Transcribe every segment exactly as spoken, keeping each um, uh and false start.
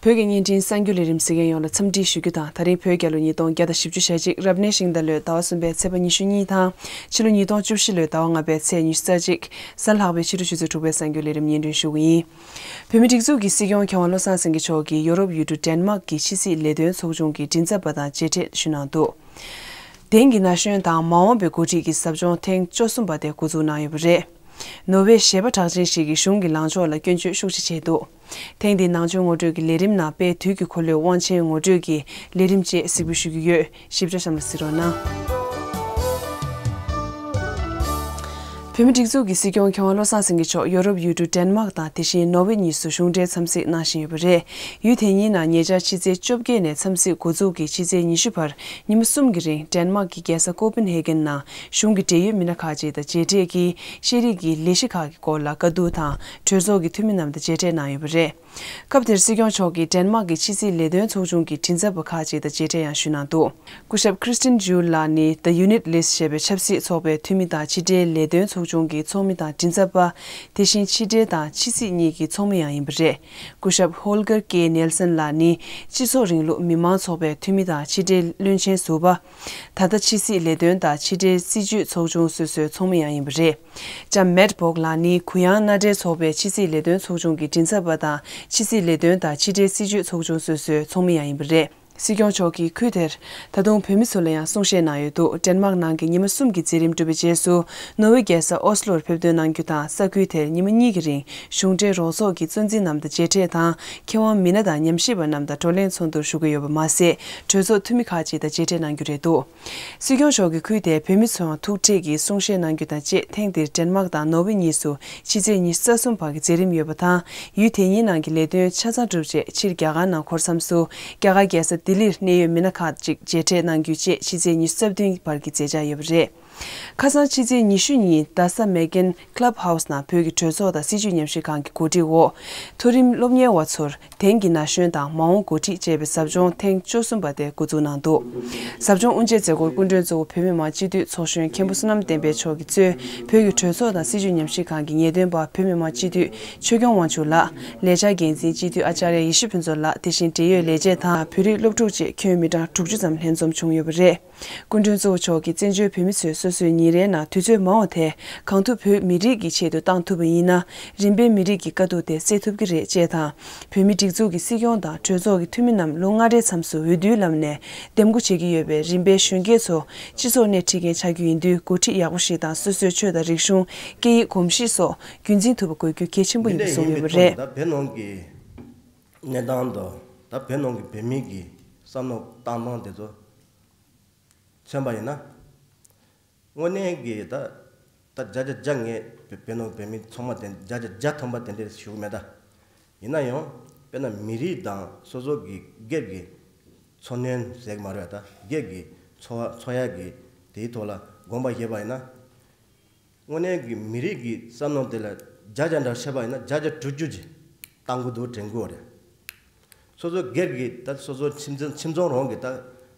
བོད་ཀྱི་བརྙན་འཕྲིན་གསར་འགྱུར་ལས་རིམ་གཟིགས་མཁན་ཡོངས་ལ་འཚམས་འདྲི་ཞུ་རྒྱུ་དང་། ད་རིང་བོད་རྒྱལ་ལོ་ཉིས་སྟོང་བརྒྱ་དང་བཞི་བཅུ་ཞེ་གཅིག་རབ་གནས་ཤིང་རྟ་ལོའི་ཟླ་བ་གསུམ་པའི་ཚེས་པ་ཉི་ཤུ་གཉིས་དང་། ཕྱི་ལོ་ཉིས་སྟོང་བཅུ་བཞི་ལོའི་ཟླ་བ་ལྔ་པའི་ཚེས་ཉི་ཤུ་རྩ་གཅིག་གཟའ་ལྷག་པའི་ཕྱི་དྲོ་ཆུ་ཚོད་དྲུག་པའི་གསར་འགྱུར་ལས་རིམ་སྙན་སྒྲོན་ཞུ་གི་ཡིན། བོད་མིའི་སྒྲིག་འཛུགས་ཀྱི་སྲིད་སྐྱོང་མཁས་དབང་བློ་བཟང་སེང་གེ་མཆོག་གིས་ཡོ་རོབ་ཡུལ་གྲུ་ཌེན་མཱག་གི་ཕྱི་སྲིད་ལས་དོན་ཚོགས་ཆུང་གི་མགྲིན་ཚབ་པ་དང་མཇལ་འཕྲད་ཞུས་གནང་འདུག་དེང་གི་ན་གཞོན་དང་མ་འོངས་པའི་འགོ་ཁྲིད་ཀྱི་ཟབ་སྦྱོང་ཐེངས་བཅུ་གསུམ་པ་དེ་འགོ་འཛུགས་གནང་ཡོད་པ་རེད། ནོར་ཝེ་གཞས་པ་གྲགས་ཅན་ཞིག་གིས་གཞུང་གི་ལངས་ཕྱོགས་ལ་སྐྱོན་བརྗོད་ཤུགས་ཆེ་བྱས་འདུག་ཐེངས་འདིའི་ནང་ཆོས་ངོ་སྤྲོད་ཀྱི་ལས་རིམ་ནང་དཔལ་དུས་ཀྱི་འཁོར་ལོའི་དབང་ཆེན་ངོ་སྤྲོད་ཀྱི་ལས་རིམ་བཅས་གཟིགས་འབུལ་ཞུ་རྒྱུ་ཡོད། ཞིབ་ཆ་གཤམ་ལ་གཟིགས་རོགས་གནང་། བོད་མིའི་སྒྲིག་འཛུགས་ཀྱི་སྲིད་སྐྱོང་མཁས་དབང་བློ་བཟང་སེང་གེ་མཆོག་ཡོ་རོབ་ཡུལ་གྲུ་ཌེན་མཱག་དང་དེ་བཞིན་ནོར་ཝེ་གཉིས་སུ་གཞུང་འབྲེལ་འཚམས་གཟིགས་གནང་བཞིན་ཡོད་པ་རེད། ཡུལ་དེ་གཉིས་ནང་ཉེ་ཆར་ཕྱི་ཚེས་བཅོ་བརྒྱད་ནས་འཚམས་གཟིགས་འགོ་འཛུགས་ཀྱིས་ཕྱི་ཚེས་ཉི་ཤུ་བར་ཉིན་མོ་གསུམ་གྱི་རིང་ཌེན་མཱག་གི་རྒྱལ་ས་ཀོ་པན་ཧེ་གན་ནང་གཞུང་གི་འབྲེལ་ཡོད་མི་སྣ་ཁག་ཅིག་དང་མཇལ་འཕྲད་ཀྱིས་ཤེས་རིག་གི་ལས་གཞི་ཁག་གི་སྐོར་ལ་བཀའ་བསྡུར་དང་གྲོས་ཚོགས་ཀྱི་འཐུས་མི་རྣམས་དང་མཇལ་འཕྲད་གནང་ཡོད་པ་རེད། སྐབས་དེར་སྲིད་སྐྱོང་མཆོག་གིས་ཌེན་མཱག་གི་ཕྱི་སྲིད་ལས་དོན་ཚོགས་ཆུང་གི་མགྲིན་ཚབ་པ་ཁག་ཅིག་དང་མཇལ་འཕྲད་ཡང་ཞུས་གནང་འདུག་སྐུ་ཞབས་Christian Juul ལགས་ནི་The Unit List ཞེས་པའི་ཆབ་སྲིད་ཚོགས་པའི་འཐུས་མི་དང་ཕྱི་འབྲེལ་ལས་དོན་ཚོགས་ཆུང་གི་ཚོགས་མི་དང་མགྲིན་ཚབ་པ། དེ་བཞིན་ཕྱི་འབྲེལ་དང་ཕྱི་སྲིད་གཉིས་ཀྱི་ཚོགས་མི་ཡང་ཡིན་པ་རེད། སྐུ་ཞབས་Holger K Nielsen ལགས་ནི་སྤྱི་ཚོགས་རིང་ལུགས་མི་མང་ཚོགས་པའི་འཐུས་མི་དང་ཕྱི་འབྲེལ་བློན་ཆེན་ཟུར་པ། ད་ལྟ་ཕྱི་སྲིད་ལས་དོན་དང་ཕྱི་འབྲེལ་སྲིད་བྱུས་ཚོགས་ཆུང་སོ་སོའི་ཚོགས་མི་ཡང་ཡིན་པ་རེད། ལྕམ་Mette Bock ལགས་ནི་གུ་ཡངས་མནའ་འབྲེལ་ཚོགས་པའི་ཕྱི་སྲིད་ལས་དོན་ཚོགས་ཆུང་གི་མགྲིན་ཚབ་པ་དང་ཕྱི་སྲིད་ལས་དོན་དང་ཕྱི་འབྲེལ་སྲིད་བྱུས་ཚོགས་ཆུང་སོ་སོའི་ཚོགས་མི་ཡང་ཡིན་པ་རེད། སྲིད་སྐྱོང་མཆོག་གིས་ཁུལ་དེར་ད་དུང་བོད་མི་ཚོ་ལ་ཡང་གསུང་བཤད་གནང་ཡོད་འདུག་ཌེན་མཱག་ནང་གི་ཉི་མ་གསུམ་གྱི་མཛད་རིམ་གྲུབ་པའི་རྗེས་སུ་ནོར་ཝེ་རྒྱལ་ས་ཨོ་སི་ལོར་ཕེབས་ཐོན་གནང་རྒྱུ་དང་། ས་ཁུལ་དེར་ཉི་མ་གཉིས་ཀྱི་རིང་གཞུང་འབྲེལ་རོགས་ཚོགས་ཀྱི་གཙོ་འཛིན་རྣམས་དང་མཇལ་འཕྲད་དང་། མཁས་དབང་མི་སྣ་དང་ཉམས་ཞིབ་པ་རྣམས་དང་བགྲོ་གླེང་ཚོགས་འདུར་ཞུགས་ཀྱི་ཡོད་པ་མ་ཟད། གྲོས་ཚོགས་འཐུས་མི་ཁག་ཅིག་དང་མཇལ་འཕྲད་གནང་རྒྱུ་རེད་འདུག་སྲིད་སྐྱོང་མཆོག་གིས་ཁུལ་དེའི་བོད་མི་ཚོའང་ཐུག་འཕྲད་ཀྱིས་གསུང་བཤད་གནང་རྒྱུ་དང་བཅས། ཐེངས་འདིར་ཌེན་མཱག་དང་ནོར་ཝེ་གཉིས་སུ་ཕྱི་ཚེས་ཉི་ཤུ་རྩ་གསུམ་བར་གྱི་མཛད་རིམ་ཡོད་པ་དང་། ཡུལ་དེ་གཉིས་ནང་གི་ལས་དོན་ཆ་ཚང་གྲུབ་རྗེས་ཕྱིར་རྒྱ་གར་ནང་འཁོར་མཚམས་སུ་རྒྱ་གར་རྒྱལ་ས་ལྡི་ལིར་གནད་ཡོད་མི་སྣ་ཁག་ཅིག་མཇལ་འཕྲད་གནང་རྒྱུ་བཅས་ཕྱི་ཚེས་ཉི་ཤུ་རྩ་བདུན་བར་གྱི་མཛད་འཆར་ཡོད་པ་རེད། ཁ་སང་ཕྱི་ཚེས་ཉི་ཤུ་ཉིན་རྡ་ས་མེག་གྷན་Clubhouse ནང་བོད་ཀྱི་གྲོས་ཚོགས་དང་སྲིད་བྱུས་ཉམས་ཞིབ་ཁང་གི་གོ་སྒྲིག་འོག་མཐོ་རིམ་སློབ་གཉེར་བ་ཚོར་དེང་གི་ན་གཞོན་དང་མ་འོངས་འགོ་ཁྲིད་ཅེས་པའི་ཟབ་སྦྱོང་ཐེངས་བཅུ་གསུམ་པ་དེ་འགོ་འཛུགས་གནང་འདུག་ཟབ་སྦྱོང་དབུ་འབྱེད་མཛད་སྒོར་སྐུ་མགྲོན་གཙོ་བོ་བོད་མི་མང་སྤྱི་འཐུས་ཚོགས་གཞོན་མཁན་པོ་བསོད་ནམས་བསྟན་འཕེལ་མཆོག་གིས་གཙོས་བོད་ཀྱི་གྲོས་ཚོགས་དང་སྲིད་བྱུས་ཉམས་ཞིབ་ཁང་གི་ངེས་སྟོན་པ་བོད་མི་མང་སྤྱི་འཐུས་ཆོས་སྐྱོང་དབང་ཕྱུག་ལགས། ལས་འཆར་འགན་འཛིན་སྤྱི་འཐུས་ཨ་ཅཱརྱ་ཡེ་ཤེས་ཕུན་ཚོགས་ལགས། དེ་བཞིན་འབྲེལ་ཡོད་ལས་བྱེད་དང་བོད་རིགས་སློབ་ཕྲུག་བཅས་ཁྱོན་མི་གྲངས་དྲུག་ཅུ་ཙམ་ལྷན་འཛོམས་བྱུང་ཡོད་པ་རེད། སྐུ་མགྲོན་གཙོ་བོ་མཆོག་གིས་བཙན་བྱོལ་བོད་མི་ཚོས་སོ་སོའི་ཉིན་རེའི་ནང་དུས་ཚོད་མང་བ་དེ་གང་ཐུབ་བོད་མི་རིགས་ཀྱི་ཆེད་དུ་བཏང་ཐུབ་པ་ཡིན་ན། རིམ་པས་མི་རིགས་ཀྱི་དཀའ་སྡུག་དེ་སེལ་ཐུབ་ཀྱི་རེད་ཅེས་དང་། བོད་མིའི་སྒྲིག་འཛུགས་ཀྱི་སྲིད་སྐྱོང་དང་གྲོས་ཚོགས་ཀྱི་འཐུས་མི་རྣམས་ལོ་ལྔ་རེའི་མཚམས་སུ་འོས་བསྡུའི་ལམ་ནས་འདེམས་བསྐོ་བྱེད་ཀྱི་ཡོད་པས། རིམ་པས་གཞོན་སྐྱེས་ཚོ་སྤྱི་ཚོགས་སྣེ་ཁྲིད་མཁན་ཆགས་རྒྱུ་ཡིན་དུས། འགོ་ཁྲིད་ཡག་པོ་ཞིག་དང་སོ་སོའི་ཆོས་དང་རིག་གཞུང་། སྐད་ཡིག་གོམས་གཤིས་སོགས་རྒྱུན་འཛིན་ཐུབ་པ་དགོས་རྒྱུ་གལ་ཆེན་པོ་ཡིན་པ་གསུངས་ཡོད་པ་རེད། ད་བོད་ནང་གི་གནས་སྟངས་དང་། ད་བོད་ནང་གི་བོད་མི་གི་བསམ་བློ་བཏང་སྟངས་དེ་ཚོ་མཚོན་པ་ཡིན་ན། དངོས་གནས་ཀྱི་ད་ད་བརྒྱ་ཆ་བརྒྱ་ངས་བོད་བོད་ནང་བོད་མི་ཚང་མ་དེ་བརྒྱ་ཆ་བརྒྱ་ཐམ་པ་དེ་འདྲས་ཞུ་གི་མེད་ད། ཡིན་ན་ཡང་དཔེར་ན་མི་རིགས་དང་སོ་སོ་གི་སྒེར་གྱི་འཚོ་སྣོན་ཟེར་གི་མ་རེད་ད། སྒེར་གྱི་འཚོ་བ་འཚོ་ཡག་གི་དེའི་ཐོག་ལ་དགོངས་པ་བཞེས་པ་ཡིན་ན། དངོས་གནས་ཀྱི་མི་རིགས་ཀྱི་བསམ་བློ་དེ་ལ་བརྒྱ་ཆ་འདྲ་བཤད་པ་ཡིན་ན་བརྒྱ་ཆ་དྲུག་ཅུ་ཅིག་བཏང་གི་འདུག་དྲན་གི་ཡོད་རེད། སོ་སོ་སྒེར་གྱི་ད་སོ་སོ་ཁྱིམ་ཚང་ཁྱིམ་ཚང་རང་གི་ད་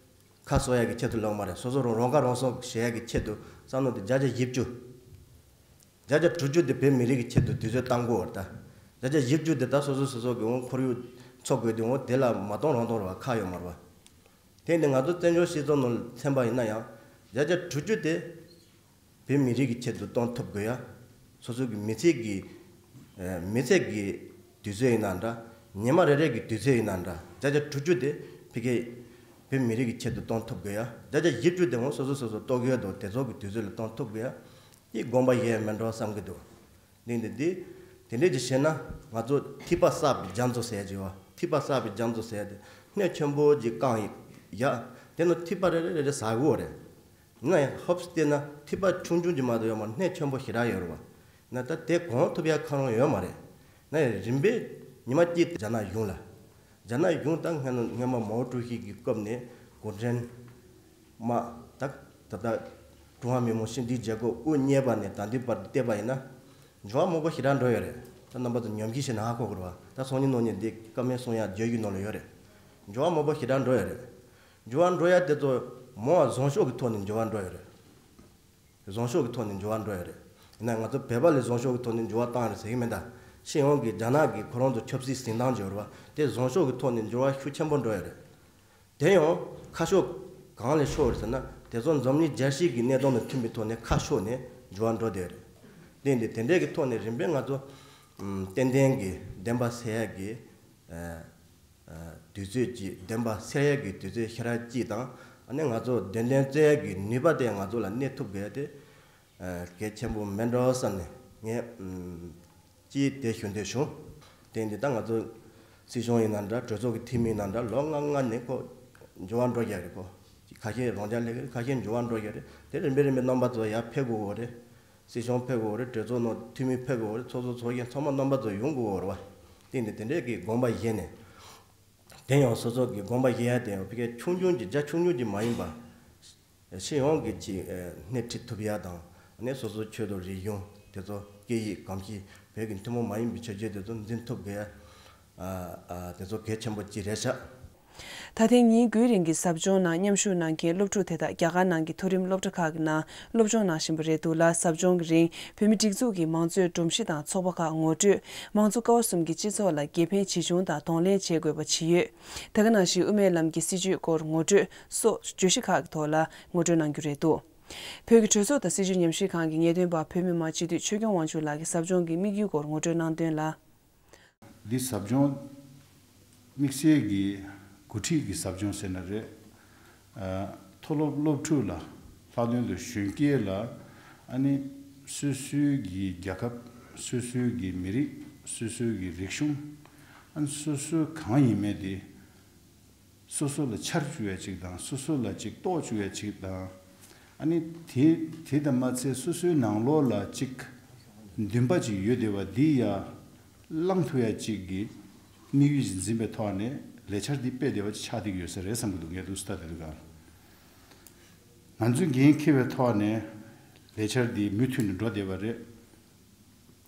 ཁ་གསོ་ཡག་གི་ཆེད་དུ་ལོག་མ་རེད། སོ་སོ་རང་རང་ཁ་རང་གསོ་བྱེད་ཡག་གི་ཆེད་དུ་བསམ་བློ་དེ་བརྒྱ་ཆ་བཞི་བཅུ། བརྒྱ་ཆ་དྲུག་ཅུ་དེ་བོད་མི་རིགས་ཀྱི་ཆེད་དུ་དུས་ཚོད་བཏང་དགོས་པ་རེད་ད། བརྒྱ་ཆ་བཞི་བཅུ་དེ་ད་སོ་སོ་སོ་སོ་གི་འོང་ཁོར་ཡུག་འཚོ་དགོས་དུས་འོང་དེ་ལ་མ་གཏོང་རང་གཏོང་རེད་བ། ཁག་ཡོད་མ་རེད་བ། དེ་ནི་ང་ཚོ་བཙན་བྱོལ་སྤྱི་ཚོགས་ནང་ལ་མཚོན་པ་ཡིན་ན་ཡང་བརྒྱ་ཆ་དྲུག་ཅུ་དེ་བོད་མི་རིགས་ཀྱི་ཆེད་དུ་གཏོང་ཐུབ་དགོས་ཡ། སོ་སོ་གི་མི་ཚེ་གི་ཨ་མི་ཚེ་གི་དུས་ཚོད་ཡིན་ན་འདྲ། ཉི་མ་རེ་རེ་གི་དུས་ཚོད་ཡིན་ན་འདྲ། བརྒྱ་ཆ་དྲུག་ཅུ་དེ་ཕ་གི་བོད་མི་རིགས་ཀྱི་ཆེད་དུ་གཏོང་ཐུབ་དགོས་ཡ། བརྒྱ་ཆ་བཞི་བཅུ་དེ་འོང་སོ་སོ་སོ་སོ་ལྟོ་གོས་དང་དེ་ཚོ་གི་དུས་ཚོད་ལ་གཏོང་ཐུབ་དགོས་ཡ། དེ་དགོངས་པ་བཞེས་མེད་འགྲོ་བསམ་གྱི་འདུག་གླེང་དེ་འདི། དེ་འདྲས་ཀྱི་བཤད་ན་ང་ཚོ་ཐིགས་པ་བསགས་པའི་རྒྱ་མཚོ་ཟེར་གྱི་བ། ཐིགས་པ་བསགས་པའི་རྒྱ་མཚོ་ཟེར་དེ་སྣོད་ཆེན་པོ་ཅིག་བཀང་ཡ། དེ་ནི་ཐིགས་པ་རེ་རེ་རེ་རེ་ཟ་དགོས་རེད། ཡིན་ན་ཡང་ཧོབ་སྟེ་ན་ཐིགས་པ་ཆུང་ཆུང་ཅིག་མ་གཏོགས་ཡོད་མ་རེད། སྣོད་ཆེན་པོ་ཞེ་དྲག་ཡོད་རེད་བ། ན་ད་དེ་གང་ཐུབ་ཡ་ཁ་རང་ཡོད་མ་རེད། ན་ཡང་རིམ་པས་ཉི་མ་གཅིག་རྒྱ་ནག་གཞུང་ལ། རྒྱ་ནག་གཞུང་ད་སྔན་སྔན་མ་མའོ་ཀྲུའུ་ཞི་གི་སྐབས་ནས་གུང་ཁྲན་དམག་ད་ད་ལྟ་ཀྲུང་ཧྭ་མི་དམངས་སྤྱི་མཐུན་རྒྱལ་ཁབ་དབུ་བརྙེས་པ་ནས་ད་ལྟའི་བར་དུ་བལྟས་པ་ཡིན་ན། འགྱུར་བ་མང་པོ་ཞེ་དྲག་འགྲོ་ཡོད་རེད། ད་རྣམ་པ་ཚོ་ཉམས་ཞིབ་བྱས་ན་ཧ་གོ་གི་རེད་བ། ད་སང་ཉིན་གནངས་ཉིན་འདི་བཀའ་མོལ་གསུང་ཡ་བརྗོད་གཞི་ནང་ལ་ཡོད་རེད། འགྱུར་བ་མང་པོ་ཞེ་དྲག་འགྲོ་ཡོད་རེད། འགྱུར་བ་འགྲོ་ཡ་དེ་ཚོ་མང་བ་བཟང་ཕྱོགས་ཀྱི་ཐོག་ནས་འགྱུར་བ་འགྲོ་ཡོད་རེད། བཟང་ཕྱོགས་ཀྱི་ཐོག་ནས་འགྱུར་བ་འགྲོ་ཡོད་རེད། ཡིན་ན་ང་ཚོ་བོད་པ་ལ་བཟང་ཕྱོགས་ཀྱི་ཐོག་ནས་འགྱུར་བ་བཏང་ཡོད་རེད་ཟེར་གྱི་མེད་ད། སྤྱི་ཡོངས་ཀྱི་རྒྱ་ནག་གི་ཁོ་རང་ཚོ་ཆབ་སྲིད་འཛིན་སྟངས་འབྱོར་བ་དེ་བཟང་ཕྱོགས་ཀྱི་ཐོག་ནས་འགྱུར་བ་ཤུགས་ཆེན་པོ་འགྲོ་ཡོད་རེད། དེ་ཡང་ཁ་ཕྱོགས་གང་ལ་ཕྱོགས་རེད་ཟེར་ན། དེ་ཚོ་འཛམ་གླིང་རྒྱལ་སྤྱི་གི་གནས་སྟངས་དང་མཐུན་པའི་ཐོག་ནས་ཁ་ཕྱོགས་ནས་འགྱུར་བ་འགྲོ་བསྡད་ཡོད་རེད། དེ་འདི་དེ་འདྲའི་གི་ཐོག་ནས་རིམ་པས་ང་ཚོ་ཨམ་ཏན་ཏན་གྱི་བདེན་པ་གསལ་ཡག་གི་ཨ་ཨ་དུས་ཚོད་ཀྱི་བདེན་པ་གསལ་ཡག་གི་དུས་ཚོད་ཞེ་དྲག་ཅིག་དང་། ཨ་ནི་ང་ཚོ་བདེན་དོན་རྩོད་ཡག་གི་ནུས་པ་དེ་ང་ཚོ་ལ་གནས་ཐུབ་དགོས་ཡ་དེ་ཨ་གལ་ཆེན་པོ་མེད་འགྲོ་བསམ་ནས་ངས་ཨམ་ཅིག་དེ་ཞུ་འདོད་བྱུང་། དེ་འདི་ད་ང་ཚོ་སྲིད་གཞུང་ཡིན་ན་འདྲ། གྲོས་ཚོགས་ཀྱི་འཐུས་མི་ཡིན་ན་འདྲ། ལོ་ལྔ་ལྔ་ནས་ཁོ་འགྱུར་བ་འགྲོ་རྒྱུ་རེད། ཁོ་ཁ་ཤས་རང་འཇགས་སླེབས་ཀྱི་རེད། ཁ་ཤས་འགྱུར་བ་འགྲོ་རྒྱུ་རེད། དེ་རིམ་པས་རིམ་པས་རྣམ་པ་ཚོ་ཡར་ཕེབས་དགོས་ཀྱི་རེད། སྲིད་གཞུང་ཕེབས་དགོས་ཀྱི་རེད། གྲོས་ཚོགས་ནང་འཐུས་མི་ཕེབས་དགོས་ཀྱི་རེད། ཚོགས་གཙོ་ཚོགས་གཞོན་ཚང་མ་རྣམ་པ་ཚོ་ཡོང་དགོས་ཀྱི་རེད་བ། དེ་འདི་དེ་འདྲས་ཀྱི་དགོངས་པ་བཞེས་ནས། དེ་ཡང་སོ་སོ་གི་དགོངས་པ་བཞེས་ཡ་དེ་ཡང་ཕ་གི་ཆུང་ཆུང་གི་རྒྱ་ཆུང་ཆུང་གི་མ་ཡིན་པ། སྤྱི་ཡོངས་ཀྱི་ཅིག་ཨ་སྣེ་ཁྲིད་ཐུབ་ཡ་དང་། ཨ་ནི་སོ་སོའི་ཆོས་དང་རིག་གཞུང་དེ་ཚོ་སྐད་ཡིག་གོམས་གཤིས་བོད་ཀྱི་ཐུན་མོང་མ་ཡིན་པའི་ཆོས་བརྒྱུད་དེ་ཚོ་འཛིན་ཐུབ་དགོས་ཡ། ཨ་ཨ་དེ་ཚོ་གལ་ཆེན་པོ་ཅིག་རེད་ཤག་ད་ཐེངས་ཉིན་དགུའི་རིང་གི་ཟབ་སྦྱོང་ནང་མཉམ་ཞུགས་གནང་མཁན་སློབ་ཕྲུག་དེ་དག་རྒྱ་གར་ནང་གི་མཐོ་རིམ་སློབ་གྲྭ་ཁག་གི་ནང་སློབ་སྦྱོང་གནང་བཞིན་པ་རེད་འདུག་ལ། ཟབ་སྦྱོང་གི་རིང་བོད་མི་སྒྲིག་འཛུགས་ཀྱི་མང་གཙོའི་སྒྲོམ་གཞི་དང་ཚོགས་པ་ཁག་ངོ་སྤྲོད། མང་གཙོ་ཀ་བ་གསུམ་གྱི་སྤྱི་ཚོགས་ལ་དགེ་ཕན་ཇི་བྱུང་དང་གདོང་ལེན་བྱེད་དགོས་པ་ཇི་ཡོད། དེ་ག་ནང་བཞིན་དབུ་མའི་ལམ་གྱི་སྲིད་བྱུས་སྐོར་ངོ་སྤྲོད་སོགས་བརྗོད་གཞི་ཁག་གི་ཐོག་ལ་ངོ་སྤྲོད་གནང་རྒྱུ་རེད་འདུག་བོད་ཀྱི་གྲོས་ཚོགས་དང་སྲིད་བྱུས་ཉམས་ཞིབ་ཁང་གི་ངེས་སྟོན་པ་བོད་མི་མང་སྤྱི་འཐུས་ཆོས་སྐྱོང་དབང་ཕྱུག་ལགས་ཀྱིས་ཟབ་སྦྱོང་གི་དམིགས་ཡུལ་སྐོར་ངོ་སྤྲོད་གནང་དོན་ལ། འདི་ཟབ་སྦྱོང་དམིགས་བསལ་གྱི་འགོ་ཁྲིད་ཀྱི་ཟབ་སྦྱོང་ཟེར་ན་རེད། ཨ་མཐོ་སློབ་སློབ་ཕྲུག་ལ་ལྷག་དོན་དུ་གཞོན་སྐྱེས་ལ་ཨ་ནི་སོ་སོའི་གི་རྒྱལ་ཁབ། སོ་སོའི་གི་མི་རིགས། སོ་སོའི་གི་རིག་གཞུང་། ཨ་ནི་སོ་སོའི་གང་ཡིན་མེད་དེ། སོ་སོ་ལ་འཆར་བཅུག་ཡ་ཅིག་དང་། སོ་སོ་ལ་ཅིག་རྟོགས་བཅུག་ཡ་ཅིག་དང་། ཨ་ནི་དེ་དེ་དང་མ་ཚད་སོ་སོའི་ནང་ལོགས་ལ་ཅིག་འདུན་པ་ཅིག་ཡོད་བསྡད་པ་འདི་ཡ་བླང་ཐུབ་ཡ་ཅིག་གི་དམིགས་ཡུལ་ཅིག་འཛིན་པའི་ཐོག་ནས་ལས་འཆར་འདི་སྤེལ་བསྡད་པ་ཅིག་ཆགས་བསྡད་ཀྱི་ཡོད་ས་རེད་བསམ་གྱི་འདུག་ངས་འདུག་སེ་ལྟ་བསྡད་དུས་སྒང་ང་ཚོས་འགན་འཁྱེར་བའི་ཐོག་ནས་ལས་འཆར་འདི་མུ་མཐུད་ནས་འགྲོ་བསྡད་པ་རེད།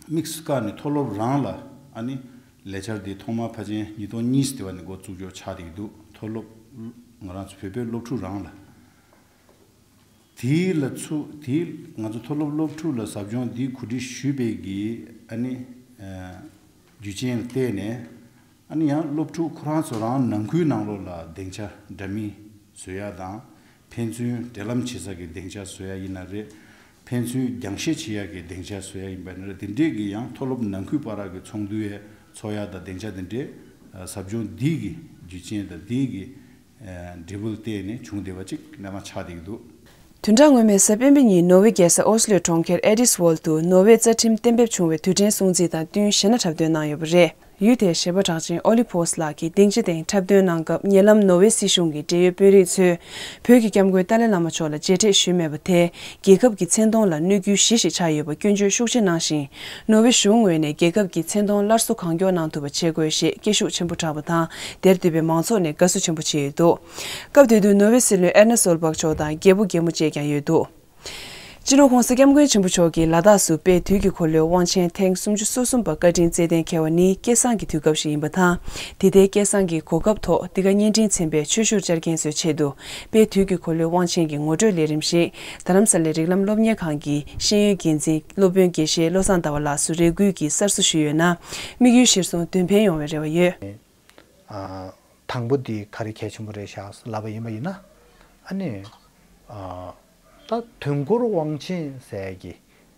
དམིགས་སུ་བཀར་ནས་མཐོ་སློབ་རང་ལ་ཨ་ནི་ལས་འཆར་འདི་ཐོག་མར་ཕལ་ཆེར་ཉིས་སྟོང་གཉིས་དེ་བ་ནས་འགོ་བཙུགས་ཆོག་ཆགས་བསྡད་ཀྱི་འདུག་མཐོ་སློབ་ང་རང་ཚོ་བོད་པའི་སློབ་ཕྲུག་རང་ལ། དེ་ལ་ཚུ་དེ་ང་ཚོ་མཐོ་སློབ་སློབ་ཕྲུག་ལ་ཟབ་སྦྱོང་འདི་གོ་སྒྲིག་ཞུས་པའི་གི་ཨ་ནི་ཨ་རྒྱུ་རྐྱེན་ལ་བརྟེན་ནས། ཨ་ནི་ཡང་སློབ་ཕྲུག་ཁོ་རང་ཚོ་རང་ནང་ཁུལ་ནང་ལོགས་ལ་སྡིངས་ཆ་འདྲ་མིན་བཟོ་ཡ་དང་། ཕན་ཚུན་འབྲེལ་ལམ་བྱེད་ས་གི་སྡིངས་ཆ་བཟོ་ཡ་ཡིན་ན་རེད། ཕན་ཚུན་རྒྱང་བཤད་བྱེད་ཡ་གི་སྡིངས་ཆ་བཟོ་ཡ་ཡིན་པ་ཡིན་ན་རེད། དེ་འདྲས་ཀྱི་ཡང་མཐོ་སློབ་ནང་ཁུལ་བར་གྱི་ཚོགས་འདུ་ཡ་ཚོགས་ཡ་དང་སྡིངས་ཆ་དེ་འདྲས་ཟབ་སྦྱོང་འདི་གི་རྒྱུ་རྐྱེན་དང་འདི་གི་འབྲས་བུ་ལ་བརྟེན་ནས་བྱུང་བསྡད་པ་ཅིག་རྣམ་པ་ཆགས་བསྡད་ཀྱི་འདུག་བདུན་ཕྲག་སྔོན་མའི་གཟའ་སྤེན་པའི་ཉིན་ནོར་ཝེ་རྒྱལ་ས་ཨོ་སི་ལོའི་གྲོང་ཁྱེར་ཨེ་ཌིས་ཝོལ་དུ་ནོར་ཝེ་རྩ་ཁྲིམས་གཏན་འབེབས་བྱུང་བའི་དུས་དྲན་སྲུང་བརྩི་དང་བསྟུན་གཞས་སྣ་འཁྲབ་སྟོན་གནང་ཡོད་པ་རེད། ཡུལ་དེའི་གཞས་པ་གྲགས་ཅན་ཨོ་ལི་ཕོས་ལགས་ཀྱིས་སྡིངས་ཆ་སྟེང་འཁྲབ་སྟོན་གནང་སྐབས། ཉེ་ལམ་ནོར་ཝེ་སྲིད་གཞུང་གི་འབྲེལ་ཡོད་དཔོན་རིགས་ཚོས་བོད་ཀྱི་སྐྱབས་མགོན་ཏཱ་ལའི་བླ་མ་མཆོག་ལ་མཇལ་འཕྲད་ཞུས་མེད་པ་དེས། རྒྱལ་ཁབ་ཀྱི་མཚན་མཐོང་ལ་གནོད་སྐྱོན་གཞི་ཞིག་ཆགས་ཡོད་པ་སྐྱོན་བརྗོད་ཤུགས་ཆེ་གནང་ཞིང་། ནོར་ཝེ་གཞུང་ངོས་ནས་རྒྱལ་ཁབ་ཀྱི་མཚན་མཐོང་སླར་གསོ་གང་མགྱོགས་གནང་ཐུབ་པ་བྱེད་དགོས་ཞེས་སྐད་ཤུགས་ཆེན་པོ་བསྒྲགས་པ་དང་། དེར་འདུས་པའི་མང་ཚོགས་ནས་དགའ་བསུ་ཆེན་པོ་བྱས་ཡོད་འདུག་སྐབས་དེ་དུས་ནོར་ཝེ་སྲིད་བློན་ཨེར་ན་སོལ་བག་མཆོག་དང་རྒྱལ་པོ་རྒྱལ་མོ་བཅས་ཀྱང་ཡོད་འདུག་སྤྱི་ནོར་༧གོང་ས་༧སྐྱབས་མགོན་ཆེན་པོ་མཆོག་གིས་ལ་དྭགས་སུ་དཔལ་དུས་ཀྱི་འཁོར་ལོའི་དབང་ཆེན་ཐེངས་སུམ་ཅུ་སོ་གསུམ་པ་བཀའ་དྲིན་སྩལ་གཏན་འཁེལ་བ་ནི་སྐལ་བཟང་གི་དུས་སྐབས་ཤིག་ཡིན་པ་དང་། དེ་ལྟའི་སྐལ་བཟང་གི་གོ་སྐབས་ཐོག་འདི་ག་བརྙན་འཕྲིན་ཚན་པས་ཆོས་ཞུར་བཅར་མཁན་ཚོའི་ཆེད་དུ་དཔལ་དུས་ཀྱི་འཁོར་ལོའི་དབང་ཆེན་གྱི་ངོ་སྤྲོད་ལས་རིམ་ཞིག་རྡ་རམ་ས་ལའི་རིགས་ལམ་སློབ་གཉེར་ཁང་གི་ཤེས་ཡོན་འགན་འཛིན་སློབ་དཔོན་དགེ་བཤེས་བློ་བཟང་ཟླ་བ་ལགས་སུ་རེ་སྐུལ་གྱིས་གསར་བཟོ་ཞུས་ཡོད་ན། དམིགས་ཡུལ་གཞིར་བཟུང་དོན་ཕན་ཡོང་བའི་རེ་བ་ཡོད། ཨ། དང་པོ་འདི་ག་རེ་གལ་ཆེན་པོ་རེད་ཤག་ལབ་པ་ཡིན་པ་ཡིན་ན། ཨ་ནི། ཨ། ད་དུས་འཁོར་དབང་ཆེན་ཟེར་གྱི་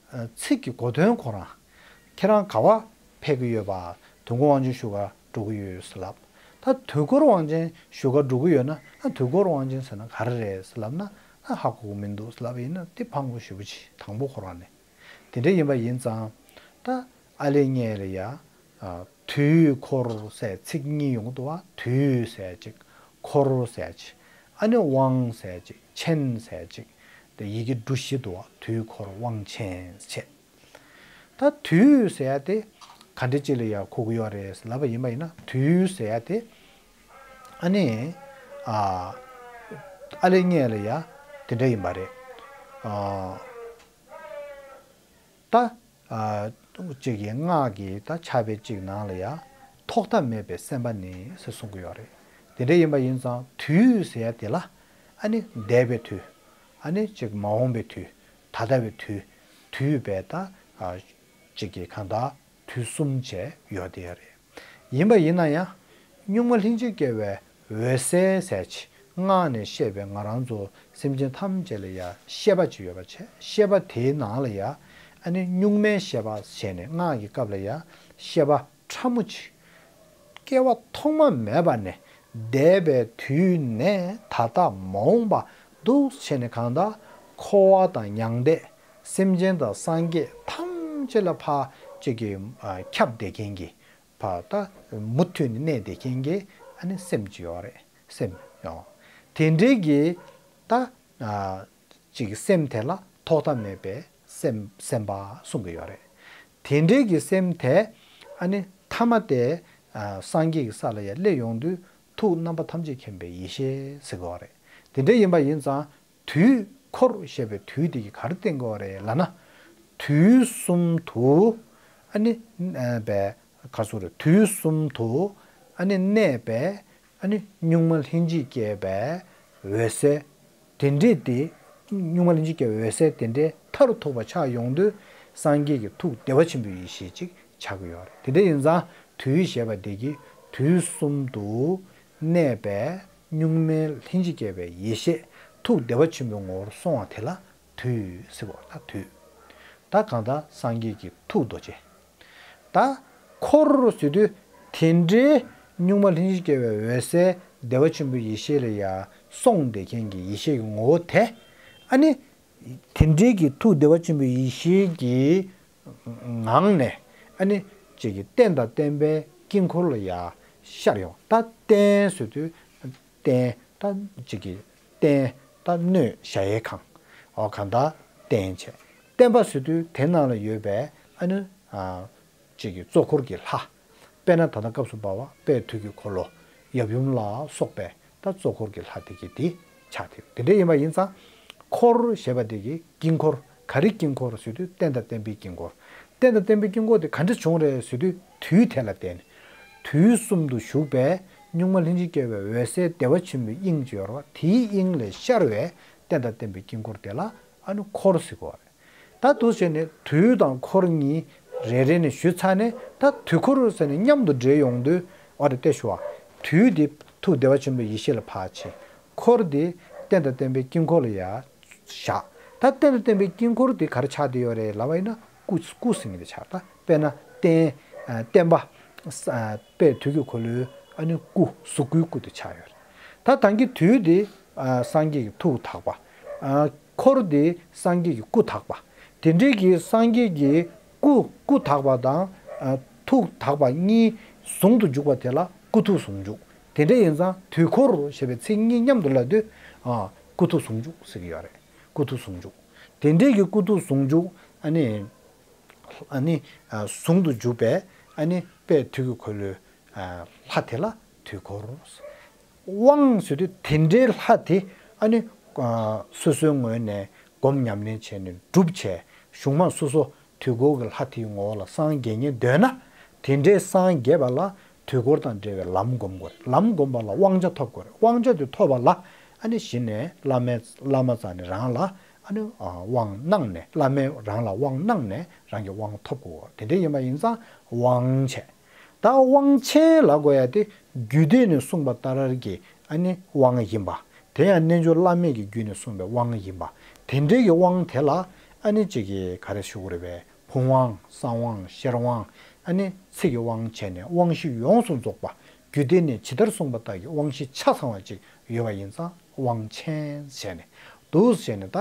ཨ་ཚིག་གི་གོ་དོན་ཁོ་རང་ཁྱེད་རང་ག་བ་ཕེབས་ཀྱི་ཡོད་པ། དུས་འཁོར་དབང་ཆེན་བཞུགས་སྒར་འགྲོ་གི་ཡོད་ཟེར་ལབ། ད་དུས་འཁོར་དབང་ཆེན་བཞུགས་སྒར་འགྲོ་གི་ཡོད་ན། ཨ་དུས་འཁོར་དབང་ཆེན་ཟེར་ན་ག་རེ་རེད་ཟེར་ལབ་ན། ཨ་ཧ་གོ་གི་མི་འདུག་ཟེར་ལབ་པ་ཡིན་ན་དེ་ཕངས་པོ་ཞེ་པོ་ཅིག་དང་པོ་ཁོ་རང་ནས། དེ་འདྲ་ཡིན་པ་ཡིན་ཙང་། ད་ཨ་ལེ་ངས་ལ་ཡ། ཨ། དུས་འཁོར་ཟེར་ཚིག་གཉིས་ཡོང་གི་འདུག་བ། དུས་ཟེར་ཅིག་འཁོར་ཟེར་ཅིག་ཨ་ནི་དབང་ཟེར་ཅིག་ཆེན་ཟེར་ཅིག་དེ་ཡི་གེ་འབྲུ་བཞི་འདུག་བ། དུས་འཁོར་དབང་ཆེན་བྱས། ད་དུས་ཟེར་དེ་ག་འདྲ་ཅིག་ལ་ཡ་གོ་གི་ཡོད་རེད་ལབ་པ་ཡིན་པ་ཡིན་ན། དུས་ཟེར་དེ་ཨ་ནི། ཨ། ཨ་ལེ་ངས་ལ་ཡ་དེ་འདྲ་ཡིན་པ་རེད། ཨ། ད། ཨ། གཅིག་གི་སྔགས་ཀྱི་ད་ཕྱག་དཔེ་གཅིག་ནང་ལ་ཡ། ཐོག་མཐའ་མེད་པའི་སེམས་དཔའ་ནི་ཟེར་གསུང་གི་ཡོད་རེད། དེ་འདྲ་ཡིན་པ་ཡིན་ཙང་དུས་ཟེར་ཡ་དེ་ལ། ཨ་ནི་འདས་པའི་དུས། ཨ་ནི་གཅིག་མ་འོངས་པའི་དུས། ད་ལྟ་བའི་དུས། དུས་པའི་ད། ཨ། གཅིག་གི་གང་ལྟར། དུས་གསུམ་བཅས་ཡོད་དེ་ཡོད་རེད། ཡིན་པ་ཡིན་ན་ཡང་། གཉུག་མ་ལྷན་ཅིག་སྐྱེས་པའི་འོད་གསལ་ཟེར་ཅིག་སྔགས་ནས་བཤད་པའི་ང་རང་ཚོ་སེམས་ཅན་ཐམས་ཅད་ལ་ཡང་ཤེས་པ་ཅིག་ཡོད་པ་བྱས། ཤེས་པ་དེའི་ནང་ལ་ཡང་ཨ་ནི་གཉུག་མའི་ཤེས་པ་བྱས་ནས་སྔགས་ཀྱི་སྐབས་ལ་ཡང་ཤེས་པ་ཕྲ་མོ་ཅིག་སྐྱེ་བ་ཐོག་མ་མེད་པ་ནས་འདས་པའི་དུས་ནས་ད་ལྟ་མ་འོངས་པ་འདུག་བྱས་ནས་གང་ལྟར་འཁོར་བ་དང་མྱང་འདས་སེམས་ཅན་དང་སངས་རྒྱས་ཐམས་ཅད་ལ་ཕར་ཅིག་གི་ཁྱབ་བསྡད་མཁན་གྱི་ཕར་ད་མུ་མཐུད་ནས་གནས་བསྡད་མཁན་གྱི་ཨ་ནི་སེམས་ཅིག་ཡོད་རེད། སེམས་ཡོད། དེ་འདྲའི་གི་ད་ཅིག་སེམས་དེ་ལ་ཐོག་མཐའ་མེད་པའི་སེམས་སེམས་པ་གསུང་གི་ཡོད་རེད། དེ་འདྲའི་གི་སེམས་དེ་ཨ་ནི་ཐ་མ་དེ་སངས་རྒྱས་ཀྱི་ས་ལ་ཡར་སླེབས་ཡོང་དུས་ཐུགས་རྣམ་པ་ཐམས་ཅད་མཁྱེན་པའི་ཡེ་ཤེས་ཟེར་གི་ཡོད་རེད། དེ་འདྲ་ཡིན་པ་ཡིན་ཙང་དུས་འཁོར་ཞེས་པའི་དུས་དེ་གི་ག་རེ་བསྟན་གི་ཡོད་རེད་ལབ་ན། དུས་གསུམ་དུ་ཨ་ནི་པའི་ག་ཟེར་རེད། དུས་གསུམ་དུ་ཨ་ནི་གནས་པའི་ཨ་ནི་གཉུག་མ་ལྷན་ཅིག་སྐྱེས་པའི་འོད་གསལ་དེ་འདྲས་དེ། གཉུག་མ་ལྷན་ཅིག་སྐྱེས་པའི་འོད་གསལ་དེ་འདྲས་མཐར་ཐུག་པ་ཆགས་ཡོང་དུས་སངས་རྒྱས་ཀྱི་ཐུགས་བདེ་བ་ཆེན་པོའི་ཡེ་ཤེས་ཅིག་ཆགས་ཀྱི་ཡོད་རེད། དེ་འདྲ་ཡིན་ཙང་དུས་ཞེས་པ་དེ་གིས་དུས་གསུམ་དུ་གནས་པའི་གཉུག་མའི་ལྷན་ཅིག་སྐྱེས་པའི་ཡེ་ཤེས་ཐུགས་བདེ་བ་ཆེན་པོའི་ངོ་བོར་སོང་བ་དེ་ལ་དུས་ཟེར་བ་ད་དུས། ད་གང་ལྟར་སངས་རྒྱས་ཀྱི་ཐུགས་རྡོ་རྗེ། ད་འཁོར་ཟེར་དུས་དེ་འདྲའི་གཉུག་མ་ལྷན་ཅིག་སྐྱེས་པའི་འོད་གསལ་བདེ་བ་ཆེན་པོའི་ཡེ་ཤེས་ལ་ཡར་སོང་བསྡད་མཁན་གྱི་ཡེ་ཤེས་ཀྱི་ངོ་བོ་དེ། ཨ་ནི་དེ་འདྲའི་གི་ཐུགས་བདེ་བ་ཆེན་པོའི་ཡེ་ཤེས་ཀྱི་ངང་ནས་ཨ་ནི་ཅིག་གི་རྟེན་དང་བརྟེན་པའི་དཀྱིལ་འཁོར་ལ་ཡར་ཤར་ཡོང་། ད་རྟེན་ཟེར་དུས་རྟེན་ད་ཅིག་གི་རྟེན་ད་སྣོད་གཞལ་ཡས་ཁང་། འོ་གང་ལྟར་རྟེན་བྱས། བརྟེན་པ་ཟེར་དུས་དེ་ནང་ལ་ཡོད་པའི་ཨ་ནི་ཅིག་གི་གཙོ་འཁོར་གྱི་ལྷ། དཔེར་ན་ད་ལྟ་སྐབས་སུ་བབས་པ་དཔལ་དུས་ཀྱི་འཁོར་ལོ། ཡབ་ཡུམ་ལ་སོགས་པའི་ད་གཙོ་འཁོར་གྱི་ལྷ་དེ་གི་དེ་ཆགས་དེ། དེ་འདྲ་ཡིན་པ་ཡིན་ཙང་། འཁོར་ཞེས་པ་དེ་གི་དཀྱིལ་འཁོར་ག་རེ་དཀྱིལ་འཁོར་ཟེར་དུས་རྟེན་དང་བརྟེན་པའི་དཀྱིལ་འཁོར། རྟེན་དང་བརྟེན་པའི་དཀྱིལ་འཁོར་དེ་ག་འདྲ་བྱུང་རེད་ཟེར་དུས་དུས་དེ་ལ་བརྟེན་ནས། དུས་གསུམ་དུ་བཞུགས་པའི་གཉུག་མ་ལྷན་ཅིག་སྐྱེས་པའི་འོད་གསལ་བདེ་བ་ཆེན་པོའི་དབྱིངས་ཅིག་ཡོད་རེད་བ། དེའི་དབྱིངས་ལས་ཤར་བའི་རྟེན་དང་བརྟེན་པའི་དཀྱིལ་འཁོར་དེ་ལ་ཨ་ནི་འཁོར་ཟེར་གོ་བ་རེད། ད་འདུག་བྱས་ནས་དུས་དང་འཁོར་གཉིས་རེ་རེ་ནས་ཞུས་ཚར་ནས། ད་དུས་འཁོར་ཟེར་ནས་མཉམ་དུ་འདྲེས་ཡོང་དུས། འོ་རེད་དེ་ཞུ་བ། དུས་འདི་ཐུགས་བདེ་བ་ཆེན་པོའི་ཡེ་ཤེས་ལ་ཕར་ཕྱིན། འཁོར་འདི་རྟེན་དང་བརྟེན་པའི་དཀྱིལ་འཁོར་ལ་ཡར་བཞག། ད་རྟེན་དང་བརྟེན་པའི་དཀྱིལ་འཁོར་འདི་ག་རེ་ཆགས་བསྡད་ཡོད་རེད་ལབ་པ་ཡིན་ན། སྐུ་སྐུ་ཟེར་མཁན་དེ་ཆགས། ད་དཔེར་ན་རྟེན་བརྟེན་པ་དཔལ་དུས་ཀྱི་འཁོར་ལོའི་ཨ་ནི་སྐུ་གཟུགས་སྐུའི་སྐུ་དེ་ཆགས་ཡོད་རེད། ད་ད་གིན་དུས་འདི་སངས་རྒྱས་ཀྱི་ཐུགས་དག་པ། འཁོར་འདི་སངས་རྒྱས་ཀྱི་སྐུ་དག་པ། དེ་འདྲའི་གི་སངས་རྒྱས་ཀྱི་སྐུ་སྐུ་དག་པ་དང་ཐུགས་དག་པ་གཉིས་ཟུང་དུ་འཇུག་པ་དེ་ལ་སྐུ་ཐུགས་ཟུང་འཇུག། དེ་འདྲ་ཡིན་ཙང་དུས་འཁོར་ཞེས་པའི་ཚིག་གཉིས་མཉམ་དུ་ལབ་དུས། སྐུ་ཐུགས་ཟུང་འཇུག་ཟེར་གྱི་ཡོད་རེད། སྐུ་ཐུགས་ཟུང་འཇུག། དེ་འདྲའི་གི་སྐུ་ཐུགས་ཟུང་འཇུག་ཨ་ནི། ཨ་ནི། ཟུང་དུ་འཇུག་པའི་ཨ་ནི་དཔལ་དུས་ཀྱི་འཁོར་ལོའི་ལྷ་དེ་ལ་དུས་འཁོར། དབང་ཟེར་དུས་དེ་འདྲའི་ལྷ་དེ་ཨ་ནི་སོ་སོའི་ངོས་ནས་སྒོམ་ཉམས་ལེན་བྱས་ནས་སྒྲུབ་བྱས། གཞུང་མ་སོ་སོ་དུས་འཁོར་གྱི་ལྷ་དེའི་ངོ་བོ་ལ་སངས་རྒྱས་ཉན་འདོད་ན། དེ་འདྲའི་སངས་རྒྱས་པ་ལ་དུས་འཁོར་དང་འབྲེལ་བའི་ལམ་སྒོམ་དགོས་རེད། ལམ་སྒོམ་པ་ལ་དབང་ཆ་ཐོབ་དགོས་རེད། དབང་ཆ་དེ་ཐོབ་པ་ལ་ཨ་ནི་གཞི་ནས་བླ་མའི་བླ་མ་རྩ་ནས་རང་ལ་ཨ་ནི་དབང་གནང་ནས། བླ་མས་རང་ལ་དབང་གནང་ནས་རང་གི་དབང་ཐོབ་དགོས། དེ་འདྲ་ཡིན་པ་ཡིན་ཙང་དབང་བྱས། ད་དབང་ཆེན་ལབ་དགོས་ཡ་དེ་རྒྱུད་སྡེ་ནས་གསུངས་པ་ལྟར་གྱི་ཨ་ནི་དབང་ཡིན་པ། དེ་ཡང་རྣལ་འབྱོར་བླ་མེད་ཀྱི་རྒྱུད་ནས་གསུངས་པའི་དབང་ཡིན་པ། དེ་འདྲའི་གི་དབང་དེ་ལ་ཨ་ནི་གཅིག་གིས་ག་རེ་ཞུ་དགོས་རེད་པས། ཕུང་དབང་། གསང་དབང་། ཤེར་དབང་། ཨ་ནི་ཚིག་གི་དབང་བྱས་ནས་དབང་བཞི་ཡོངས་སུ་རྫོགས་པ། རྒྱུད་སྡེ་ནས་ཇི་ལྟར་གསུངས་པ་ལྟར་གྱི་དབང་བཞི་ཆ་ཚང་བ་ཅིག་ཡོད་པ་ཡིན་ཙང་དབང་ཆེན་བྱས་ནས་འདུག་བྱས་ནས། ད་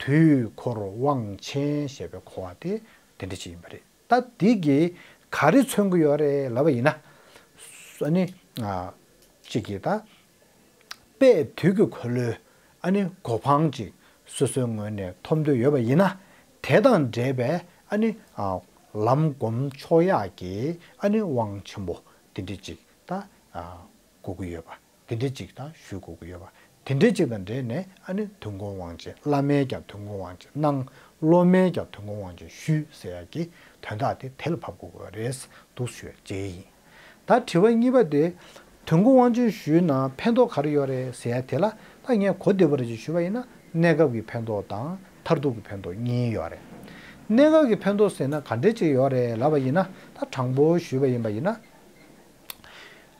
དུས་འཁོར་དབང་ཆེན་ཞེས་པའི་གོ་བ་དེ་དེ་འདྲ་ཅིག་ཡིན་པ་རེད། ད་འདི་གིས་ག་རེ་མཚོན་གྱི་ཡོད་རེད་ལབ་པ་ཡིན་ན། ཨ་ནི་ཨ་གཅིག་གིས་ད་དཔལ་དུས་ཀྱི་འཁོར་ལོའི་ཨ་ནི་གོ་འཕང་ཅིག་སོ་སོའི་ངོས་ནས་ཐོབ་འདོད་ཡོད་པ་ཡིན་ན། དེ་དང་འབྲེལ་བའི་ཨ་ནི་ཨ་ལམ་སྒོམ་ཆོག་ཡག་གི་ཨ་ནི་དབང་ཆེན་པོ་དེ་འདྲ་ཅིག་ད་ཨ་དགོས་ཀྱི་ཡོད་པ། དེ་འདྲ་ཅིག་དང་ཞུ་དགོས་ཀྱི་ཡོད་པ། དེ་འདྲ་ཅིག་དང་འབྲེལ་ནས་ཨ་ནི་དུས་འཁོར་དབང་ཆེན། བླ་མས་ཀྱང་དུས་འཁོར་དབང་ཆེན་གནང་། སློབ་མས་ཀྱང་དུས་འཁོར་དབང་ཆེན་ཞུས་ཟེར་ཡག་གི་དོན་དག་དེ་དེ་ལ་ཕབ་དགོས་ཀྱི་རེད་འདུག་ཞུ་བའི་རྗེས་ཡིན། ད་དྲི་བ་གཉིས་པ་དེ། དུས་འཁོར་དབང་ཆེན་ཞུས་ན་ཕན་ཐོགས་ག་རེ་ཡོད་རེད་ཟེར་ཡ་དེ་ལ། ད་ངས་གོ་བདེ་པོ་རེ་ཅིག་ཞུས་པ་ཡིན་ན། གནས་སྐབས་ཀྱི་ཕན་ཐོགས་དང་མཐར་ཐུག་གི་ཕན་ཐོགས་གཉིས་ཡོད་རེད། གནས་སྐབས་ཀྱི་ཕན་ཐོགས་ཟེར་ན་ག་འདྲས་ཅིག་ཡོད་རེད་ལབ་པ་ཡིན་ན། ད་དྲང་པོ་ཞུས་པ་ཡིན་པ་ཡིན་ན།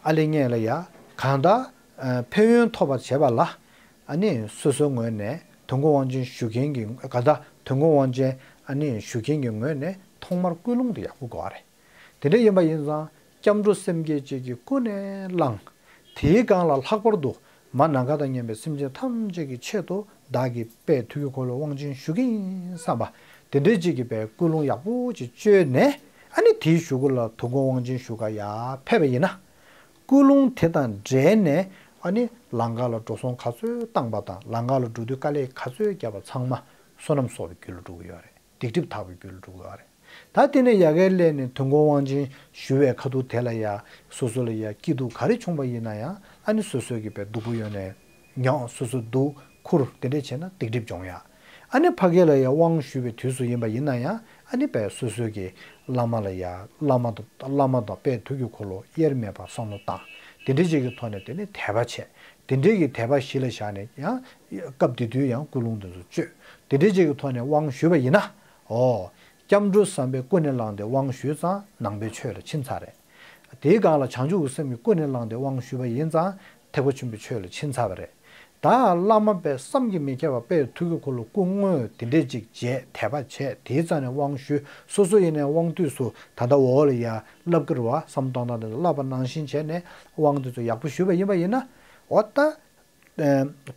ཨ་ལེ་ངས་ལ་ཡ་གང་ལྟར་ཕན་ཡོན་ཐོབ་པར་བྱེད་པ་ལ། ཨ་ནི་སོ་སོའི་ངོས་ནས་དོན་གོ་དབང་ཆེན་ཞུ་མཁན་གྱི་ག་ད་དོན་གོ་དབང་ཆེན་ཨ་ནི་ཞུ་མཁན་གྱི་ངོས་ནས་ཐོག་མར་ཀུན་སློང་དེ་ཡག་པོ་དགོས་པ་རེད། དེ་འདྲ་ཡིན་པ་ཡིན་ཙང་སྐྱབས་འགྲོ་སེམས་བསྐྱེད་ཅིག་གིས་ཀུན་ནས་བསླངས། དེའི་སྒང་ལ་ལྷག་པར་དུ་མ་ནམ་མཁའ་དང་མཉམ་པའི་སེམས་ཅན་ཐམས་ཅད་ཀྱི་ཆེད་དུ་བདག་གིས་དཔལ་དུས་ཀྱི་འཁོར་ལོའི་དབང་ཆེན་ཞུ་གི་ཡིན་བསམ་པ་དེ་འདྲའི་ཅིག་གི་དཔལ་ཀུན་སློང་ཡག་པོ་ཅིག་བཅོས་ནས། ཨ་ནི་དེའི་གཞུག་གུ་ལ་དོན་གོ་དབང་ཆེན་ཞུ་ག་ཡར་ཕེབས་པ་ཡིན་ན། ཀུན་སློང་དེ་དང་འབྲེལ་ནས་ཨ་ནི་ལམ་ཁ་ལ་འགྲོ་སོང་ག་ཚོད་བཏང་པ་དང་། ལམ་ཁ་ལ་འགྲོ་དུས་དཀའ་ལས་ག་ཚོད་བརྒྱབ་པ་ཚང་མ་བསོད་ནམས་གསོག་པའི་རྒྱུ་ལ་འགྲོ་གི་ཡོད་རེད། སྡིག་སྒྲིབ་དག་པའི་རྒྱུ་ལ་འགྲོ་གི་ཡོད་རེད། ད་དེ་ནས་ཡ་གིར་སླེབས་ནས་དོན་གོ་དབང་ཆེན་ཞུ་བའི་ཁ་ཐུག་དེ་ལ་ཡ་སོ་སོ་ལ་ཡ་སྐྱིད་སྡུག་ག་རེ་བྱུང་པ་ཡིན་ན་ཡང་། ཨ་ནི་སོ་སོའི་གི་དཔེ་སྡུག་པོ་ཡོད་ནས་མྱོང་། སོ་སོ་སྡུག་ཁུར་དེ་འདྲས་བྱས་ན་སྡིག་སྒྲིབ་སྦྱོང་ཡ། ཨ་ནི་ཕ་གི་ལ་ཡ་དབང་ཞུ་བའི་དུས་སུ་ཡིན་པ་ཡིན་ན་ཡང་། ཨ་ནི་དཔེ་སོ་སོའི་གི་བླ་མ་ལ་ཡ་བླ་མ་དང་བླ་མ་དང་དཔལ་དུས་ཀྱི་འཁོར་ལོ་དབྱེར་མེད་པར་བསམ་བློ་བཏང་། དེ་འདྲས་ཅིག་གི་ཐོག་ནས་དེ་ནི་དད་པ་བྱས། དེ་འདྲས་ཀྱི་དད་པ་གཞི་ལ་བཞག་ནས་ཡང་སྐབས་དེ་དུས་ཡང་ཀུན་སློང་དེ་ཚོ་བཅོས། དེ་འདྲས་ཅིག་གི་ཐོག་ནས་དབང་ཞུས་པ་ཡིན་ན། ཨོ། སྐྱབས་འགྲོ་བསམ་པས་ཀུན་ནས་བསླངས་ཏེ་དབང་ཞུས་ཙང་ནང་པའི་ཆོས་ལ་ཕྱིན་ཚར་རེད། དེའི་སྒང་ལ་བྱང་ཆུབ་ཀྱི་སེམས་ཀྱིས་ཀུན་ནས་བསླངས་ཏེ་དབང་ཞུས་པ་ཡིན་ཙང་ཐེག་པ་ཆེན་པོའི་ཆོས་ལ་ཕྱིན་ཚར་བ་རེད། ད་བླ་མ་དཔེ་བསམ་གྱིས་མི་ཁྱབ་པ་དཔེ་ཐུགས་ཀྱི་འཁོར་ལོ་སྐུ་དངོས་དེ་འདྲས་ཅིག་མཇལ། དད་པ་བྱས། དེའི་རྩ་ནས་དབང་ཞུས། སོ་སོ་ཡིན་ནའི་དབང་དུས་སུ་ད་ལྟ་འོག་ལ་ཡ་བསླབ་ཀྱི་རེད་བ། བསམ་གཏོང་སྟངས་དེ་ཚོ་བསླབ་པ་ནང་བཞིན་བྱས་ནས་དབང་དེ་ཚོ་ཡག་པོ་ཞུས་པ་ཡིན་པ་ཡིན་ན། འོ་ད།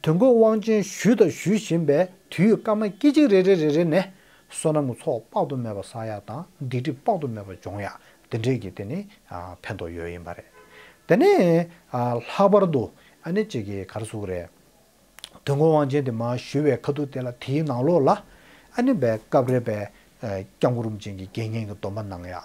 དོན་གོ་དབང་ཆེན་ཞུས་དང་ཞུ་བཞིན་པའི་དུས་སྐར་མ་སྐད་ཅིག་རེ་རེ་རེ་རེ་ནས་བསོད་ནམས་ཀྱི་ཚོགས་དཔག་ཏུ་མེད་པ་བསགས་ཡག་དང་། སྡིག་སྒྲིབ་དཔག་ཏུ་མེད་པ་སྦྱོང་ཡག་དེ་འདྲས་ཀྱི་དེ་ནི་ཕན་ཐོགས་ཡོད་ཡིན་པ་རེད། དེ་ནས་ལྷག་པར་དུ་ཨ་ནི་གཅིག་གི་ག་རེ་ཟེར་དགོས་རེད། དོན་གོ་དབང་ཆེན་དེ་མར་ཞུ་བའི་ཁ་ཐུག་དེ་ལ། དེའི་ནང་ལོགས་ལ་ཨ་ནི་དཔེ་སྐབས་རེ་དཔེ་སྐྱབས་མགོན་རིན་པོ་ཆེ་གི་དགེ་བསྙེན་གྱི་སྡོམ་པ་གནང་ཡག།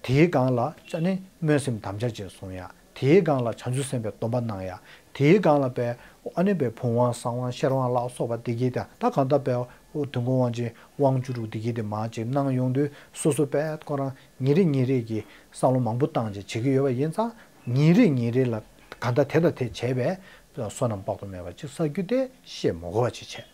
དེའི་སྒང་ལ་ཨ་ནི་སྨོན་སེམས་དམ་བཅའ་བཅས་བཟུང་ཡག། དེའི་སྒང་ལ་བྱང་ཆུབ་སེམས་དཔའི་སྡོམ་པ་གནང་ཡག། དེའི་སྒང་ལ་དཔེ་ཨ་ནི་དཔེ་བུམ་དབང་གསང་དབང་ཤེར་དབང་ལ་སོགས་པ་དེ་གྱད་དང་། ད་གང་ལྟར་དཔེ་དོན་གོ་དབང་ཆེན་དབང་བཅུ་དྲུག་དེ་གྱད་དེ་མར་ཅིག་གནང་ཡོང་དུས། སོ་སོ་དཔེ་ཁོ་རང་ཉིན་རེ་ཉིན་རེ་གི་བསམ་བློ་མང་པོ་བཏང་བྱས་བྱེད་ཀྱི་ཡོད་པ་ཡིན་ཙང་། ཉིན་རེ་ཉིན་རེ་ལ་གང་ལྟར་དེ་དང་དེ་བྱས་པའི་བསོད་ནམས་དཔག་ཏུ་མེད་པ་ཅིག་བསགས་རྒྱུ་དེ་བཤད་མི་དགོས་པ་ཅིག་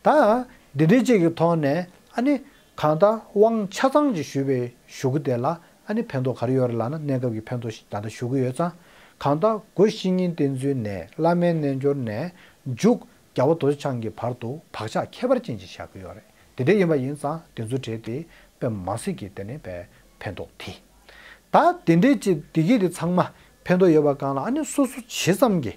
བྱས། ད་འདི་འདྲའི་ཅིག་གི་ཐོག་ནས་ཨ་ནི་གང་ལྟར་དབང་ཆ་ཚང་ཅིག་ཞུས་པའི་གཞུག་གུ་དེ་ལ་ཨ་ནི་ཕན་ཐོགས་ག་རེ་ཡོད་རེད་ལབ་ན། གནས་སྐབས་ཀྱི་ཕན་ཐོགས་ཤིག་ད་ལྟ་ཞུ་གི་ཡོད་ཙང་། གང་ལྟར་སྒོ་བཤེས་གཉེན་བསྟེན་ཚུལ་ནས། བླ་མའི་རྣལ་འབྱོར་ནས་མཇུག་རྒྱལ་བ་རྡོ་རྗེ་འཆང་གི་བར་དུ་བག་ཆགས་ཁྱད་པར་ཅན་ཅིག་བཞག་གི་ཡོད་རེད། དེ་འདྲ་ཡིན་པ་ཡིན་ཙང་དེ་ཚོ་གྲས་དེ་དཔེ་མ་སྲིད་ཀྱི་དེ་ནི་དཔེ་ཕན་ཐོགས་དེ། ད་དེ་འདྲའི་ཅིག་དེ་གྱད་དེ་ཚང་མ་ཕན་ཐོགས་ཡོད་པ་སྒང་ལ། ཨ་ནི་སོ་སོ་ཇི་ཙམ་གྱི་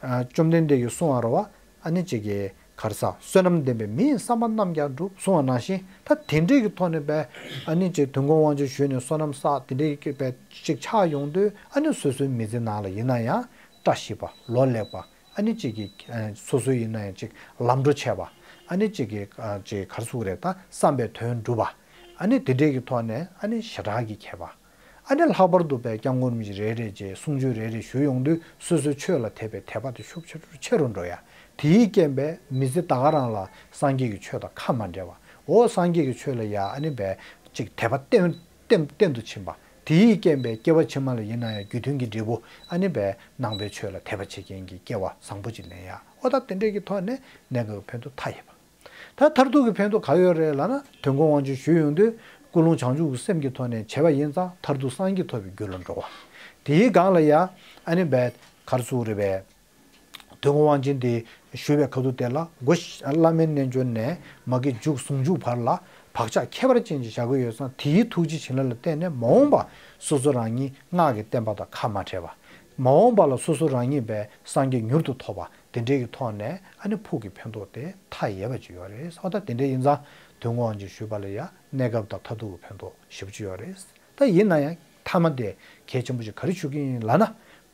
ཨ་བཅོམ་ལྡན་འདས་ཀྱིས་གསུངས་པ་རེད་བ། ཨ་ནི་ཅིག་གི་ག་རེ་ཟེར། བསོད་ནམས་ལྡན་པས་མི་ཡི་བསམ་པ་རྣམས་ཀྱང་འགྲུབ་གསུངས་པ་ནང་བཞིན། ད་དེ་འདྲའི་གི་ཐོག་ནས་དཔེ་ཨ་ནི་ཅིག་དོན་གོ་དབང་ཆེན་ཞུས་ནས་བསོད་ནམས་བསགས། དེ་འདྲའི་གི་དཔེ་ཅིག་ཆགས་ཡོང་དུས། ཨ་ནི་སོ་སོའི་མི་ཚེ་ནང་ལ་ཡིན་ན་ཡང་བཀྲ་ཤིས་པ། ལོ་ལེགས་པ། ཨ་ནི་ཅིག་གི་ཨ་སོ་སོ་ཡིན་ན་ཡང་ཅིག་ལམ་འགྲོ་བྱས་པ། ཨ་ནི་ཅིག་གི་ཨ་ཅིག་ག་རེ་ཟེར་དགོས་རེད། ད་བསམ་པའི་དོན་འགྲུབ་པ། ཨ་ནི་དེ་འདྲའི་གི་ཐོག་ནས་ཨ་ནི་ཞེ་དྲག་གི་ཁྱད་པར། ཨ་ནི་ལྷག་པར་དུ་དཔེ་སྐྱབས་མགོན་རིན་པོ་ཆེ་རེ་རེ་བྱས། གསུང་ཆོས་རེ་རེ་ཞུ་ཡོང་དུས། སོ་སོའི་ཆོས་ལ་དད་པའི་དད་པ་དེ་ཤུགས་ཆེ་རུ་ཆེ་རུ་འགྲོ་ཡ། དེའི་རྐྱེན་པས་མི་ཚེ་ད་ག་རང་ལ་སངས་རྒྱས་ཀྱི་ཆོས་དང་ཁ་མ་འབྲལ་བ། འོ་སངས་རྒྱས་ཀྱི་ཆོས་ལ་ཡ་ཨ་ནི་དཔེ་ཅིག་དད་པ་བརྟན་བརྟན་བརྟན་དུ་ཕྱིན་པ། དེའི་རྐྱེན་པས་སྐྱེ་བ་ཕྱི་མ་ལ་ཡིན་ན་ཡང་རྒྱུ་མཐུན་གྱི་འབྲས་བུ། ཨ་ནི་དཔེ་ནང་པའི་ཆོས་ལ་དད་པ་བྱེད་མཁན་གྱི་སྐལ་བ་བཟང་པོ་ཅིག་ལེན་ཡ། འོ་ད་དེ་འདྲའི་གི་ཐོག་ནས་གནས་སྐབས་ཕན་ཐོགས་མཐའ་ཡས་པ། ད་མཐར་ཐུག་གི་ཕན་ཐོགས་ག་ཡོད་རེད་ལབ་ན། དོན་གོ་དབང་ཆེན་ཞུས་ཡོང་དུས་ཀུན་སློང་བྱང་ཆུབ་ཀྱི་སེམས་ཀྱི་ཐོག་ནས་བྱས་པ་ཡིན་ཙང་མཐར་ཐུག་སངས་རྒྱས་ཐོབ་པའི་རྒྱུ་ལ་འགྲོ་བ། དེའི་སྒང་ལ་ཡ་ཨ་ནི་དཔེ་ག་རེ་ཟེར་དགོས་རེད་པས། དོན་གོ་དབང་ཆེན་དེ་ཞུ་བའི་ཁ་ཐུག་དེ་ལ་སྒོ་བཤེས་བླ་མའི་རྣལ་འབྱོར་ནས་མ་གི་མཇུག་ཟུང་འཇུག་བར་ལ་བག་ཆགས་ཁྱད་པར་ཅན་ཅིག་བཞག་གི་ཡོད་ཙང་། དེའི་ཐུགས་རྗེ་བྱིན་རླབས་ལ་བརྟེན་ནས་མ་འོངས་པ་སོ་སོ་རང་ཉིད་སྔགས་ཀྱི་བསྟན་པ་དང་ཁ་མ་བྲལ་བ། མ་འོངས་པ་ལ་སོ་སོ་རང་ཉིད་པའི་སངས་རྒྱས་མྱུར་དུ་ཐོབ་པ། དེ་འདྲའི་གི་ཐོག་ནས་ཨ་ནི་ཕུགས་ཀྱི་ཕན་ཐོགས་དེ་མཐའ་ཡས་པ་ཅིག་ཡོད་རེད། འོ་ད་དེ་འདྲ་ཡིན་ཙང་དོན་གོ་དབང་ཆེན་ཞུས་པ་ལ་ཡ་གནས་སྐབས་དང་མཐར་ཐུག་གི་ཕན་ཐོགས་ཞེ་པོ་ཅིག་ཡོད་རེད། ད་ཡིན་ན་ཡང་མཐའ་མ་དེ་གལ་ཆེན་པོ་ཅིག་ག་རེ་ཞུ་གི་ཡིན་ལབ་ན།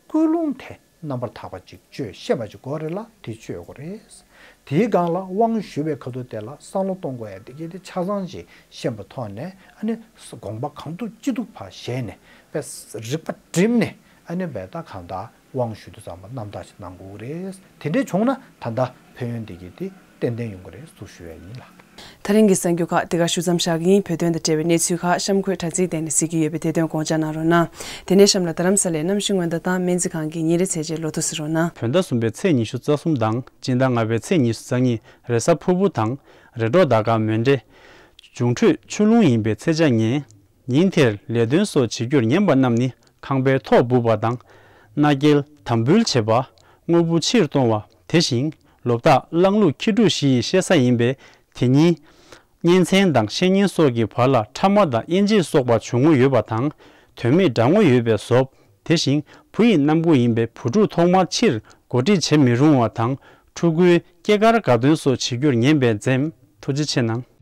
ཀུན་སློང་དེ་རྣམ་པར་དག་པ་ཅིག་བཅོས་ཤེས་པ་ཅིག་དགོས་རེད་ལ། དེ་བཅོས་དགོས་རེད། དེའི་སྒང་ལ་དབང་ཞུ་བའི་ཁ་ཐུག་དེ་ལ་བསམ་བློ་གཏོང་དགོས་ཡ་དེ་གྱད་དེ་ཆ་ཚང་ཅིག་ཤེས་པའི་ཐོག་ནས། ཨ་ནི་དགོངས་པ་གང་ཐུབ་ཅི་ཐུབ་ཕར་བཞེས་ནས་དཔེ་རིག་པ་བསྒྲིམས་ནས། ཨ་ནི་དཔེ་ད་གང་ལྟར་དབང་ཞུ་དུས་ཙམ་པ་རྣམ་དག་ཅིག་གནང་དགོས་རེད། དེ་འདྲས་བྱུང་ན་ད་ལྟ་ཕན་ཡོན་དེ་གྱད་དེ་ཏན་ཏན་ཡོང་གི་རེད་ཟེར་ཞུ་ཡ་ཡིན་ལགས། ད་རིང་གི་གསར་འགྱུར་ཁག་འདི་གར་ཞུ་མཚམས་བཞག་གི་ཡིན། བོད་དོན་དང་འབྲེལ་བའི་གནས་ཚུལ་ཁག་གཤམ་འཁོད་དྲ་ཚིགས་སྟེང་ནས་གཟིགས་ཀྱི་ཡོད་པས་དེ་དོན་དགོངས་འཇགས་གནང་རོགས་གནང་། དེ་ནས་གཤམ་ལ་རྡ་རམ་ས་ལའི་གནམ་གཤིས་སྔོན་བརྡ་དང་སྨན་རྩིས་ཁང་གི་ཉིན་རེའི་ཚེས་བཅད་ལོ་ཐོ་གཟིགས་རོགས་གནང་། བོད་ཟླ་གསུམ་པའི་ཚེས་ཉི་ཤུ་རྩ་གསུམ་དང་སྤྱི་ཟླ་ལྔ་པའི་ཚེས་ཉི་ཤུ་རྩ་གཉིས་རེས་གཟའ་ཕུར་བུ་དང་རེས་གྲོགས་ཟླ་སྐར་མོན་གྲེ། འབྱུང་འཕྲོད་ཆུ་རླུང་ཡིན་པའི་ཚེས་ཆ་ངན། ཉིན་དེར་ལས་དོན་སོགས་བྱེད་རྒྱུར་ཉན་པ་རྣམས་ནི་ཁང་པའི་ཐོག་སྦུབ་པ་དང་། མནའ་སྐྱེལ་དམ་འབུལ་བྱེད་པ། དངོས་པོ་ཕྱིར་གཏོང་བ། དེ་བཞིན་ལོ་རྟགས་གླང་ལུག་ཁྱི་ཕྲུག་བཞི་ཡི་བཤད་ས་ཡིན་པས། དེ་ཉིན་གཉེན་ཚན་དང་བཤེས་གཉེན་སོགས་ཀྱི་བར་ལ་ཕྲ་མ་དང་དབྱེ་འབྱེད་སོགས་པ་བྱུང་ངོ་ཡོད་པ་དང་། དོན་མེད་འདྲ་ངོ་ཡོད་པའི་བཟོ། དེ་བཞིན་བུ་ཡི་གནམ་སྒོ་ཡིན་པས་བུ་ཕྲུག་ཐོག་མར་ཕྱིར་གོ་སྒྲིག་བྱེད་མི་རུང་བ་དང་། ཕྲུ་གུའི་སྐྱེས་སྐར་དགའ་སྟོན་སོགས་བྱེད་རྒྱུར་ཉན་པས་འཛེམ། ཐུགས་རྗེ་ཆེ་གནང་།